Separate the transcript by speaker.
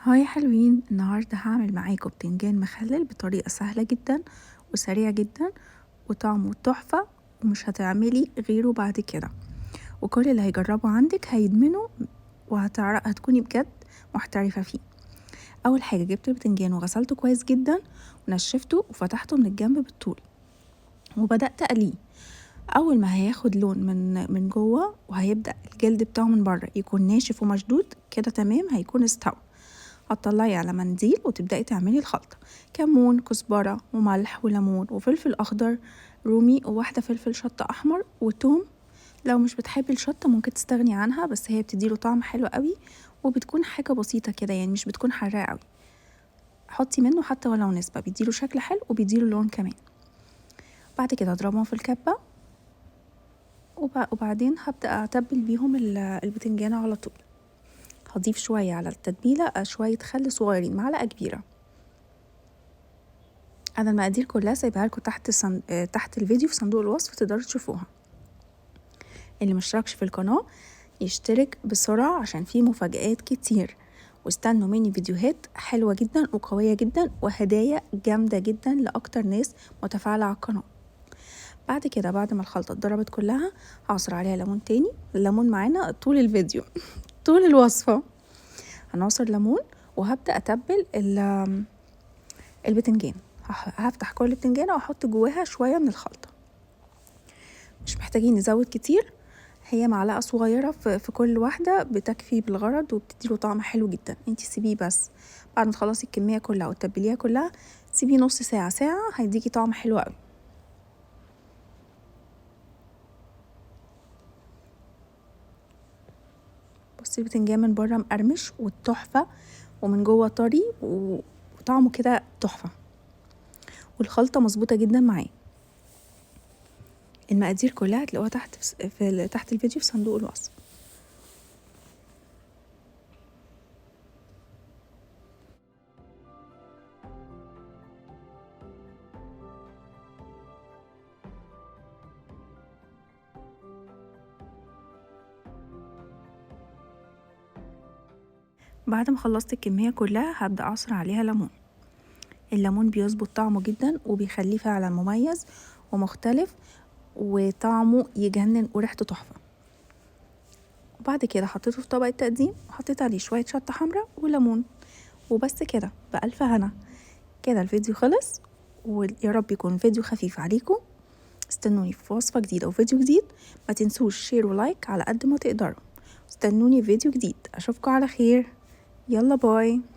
Speaker 1: Hi حلوين، النهاردة هعمل معاكم بتنجان مخلل بطريقة سهلة جدا وسريعة جدا وطعمه تحفة ومش هتعملي غيره بعد كده، وكل اللي هيجربه عندك هيدمنه وهتكوني بجد محترفة فيه. اول حاجة جبت البتنجان وغسلته كويس جدا ونشفته وفتحته من الجنب بالطول وبدأت اقلية. اول ما هياخد لون من جوه وهيبدأ الجلد بتاعه من بره يكون ناشف ومشدود كده تمام، هيكون استوى. هتطلعي على منديل وتبدأي تعملي الخلطة: كمون، كزبرة وملح وليمون وفلفل أخضر رومي وواحدة فلفل شطة أحمر وتوم. لو مش بتحبي الشطة ممكن تستغني عنها، بس هي بتديله طعم حلو قوي وبتكون حاجة بسيطة كده، يعني مش بتكون حراقة قوي. حطي منه حتى ولو نسبة، بيديله شكل حلو وبيديله لون كمان. بعد كده اضربهم في الكبة وبعدين هبدأ أتبل بيهم البتنجان على طول. هضيف شوية على التتبيلة شوية خل صغيرين، معلقة كبيرة. أنا المقادير كلها سايبها لكم تحت الفيديو في صندوق الوصف، تقدروا تشوفوها. اللي مشتركش في القناة يشترك بسرعة عشان في مفاجآت كتير، واستنوا مني فيديوهات حلوة جدا وقوية جدا وهدايا جامدة جدا لأكتر ناس متفاعلة على القناة. بعد كده بعد ما الخلطة اتضربت كلها هعصر عليها ليمون تاني. الليمون معانا طول الفيديو طول الوصفة هنعصر ليمون. وهبدأ أتبل البتنجان. هفتح كل بتنجانة وأحط جواها شوية من الخلطة، مش محتاجين نزود كتير، هي معلقة صغيرة في كل واحدة بتكفي بالغرض وبتديله طعم حلو جدا. انتي سيبيه بس بعد ما تخلصي الكمية كلها وتتبليها كلها، سيبيه نص ساعة ساعة، هيديكي طعم حلو قوي. بصي البتنجان من بره مقرمش والتحفة، ومن جوه طري وطعمه كده تحفة، والخلطة مظبوطة جدا معاه. المقادير كلها هتلاقوها تحت الفيديو في صندوق الوصف. بعد ما خلصت الكمية كلها هبدأ أعصر عليها ليمون. الليمون بيظبط طعمه جدا وبيخليه فعلا مميز ومختلف وطعمه يجنن وريحته تحفة. وبعد كده حطيته في طبق التقديم وحطيت عليه شوية شطة حمراء وليمون وبس كده، بألف هنا. كده الفيديو خلص، ويا رب يكون فيديو خفيف عليكم. استنوني في وصفة جديدة وفيديو جديد. ما تنسوش share و like على قد ما تقدروا. استنوني في فيديو جديد، اشوفكم على خير. يلا bye.